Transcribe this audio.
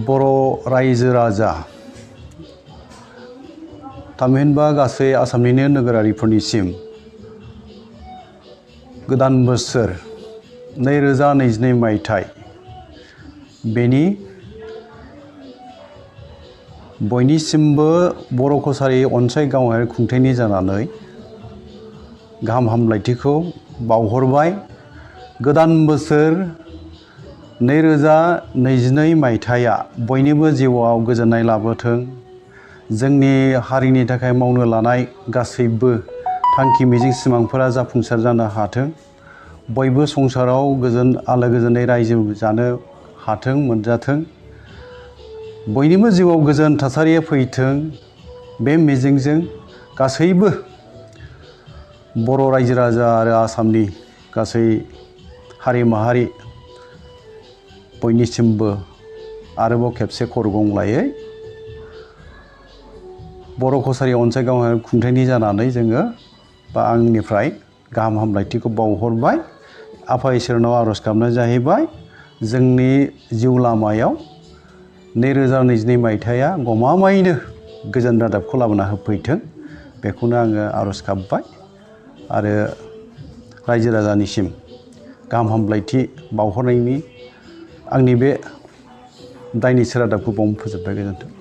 बर' रायजो राजा थामहिनबा गासै आसामनिनो नोगोरारिफोरनिसिम गोदान बोसोर 2022 मायथाइ बेनि बयनिसिमबो बर' कसारी अनसायगावआरि खुंथायनि जानानै गाहाम हामलायथिखौ बावहरबाय। गोदान बोसोर 2022 मायथाइया बयनिबो जिउआव गोजोननाय लाबोथों। जोंनि हारिनि थाखाय मावनो लानाय गासैबो थांखि मिजिं सिमांफोरा जाफुंसार जानो हाथों। बयबो संसाराव गोजोन आलो गोजोनै रायजो जानो हाथों, मोनजाथों। बयनिबो जिउआव गोजोन थासारिया फैथों। बे मिजिंजों गासैबो बर' रायजो राजा आरो आसामनि गासै हारि माहारि बयनिसिमबो आरोबाव खेबसे खरगंलायै बर' कसारी अनसायगावआरि खुंथायनि जानानै जोङो बा आंनिफ्राय गाहाम हामलायथिखौ बावहरबाय। आफा इसोरनाव आर'ज गाबनाय जाहैबाय जोंनि जिउ लामायाव 2022 मायथाइया गमामायैनो गोजोन रादाबखौ लाबोना होफैथों। बेखौनो आङो आर'ज गाबबाय आरो रायजो राजानिसिम गाहाम हामलायथि बावहरनायनि आंनि बे दायनिसो रादाबखौ बावनो फोजोबबाय। गोजोन्थों।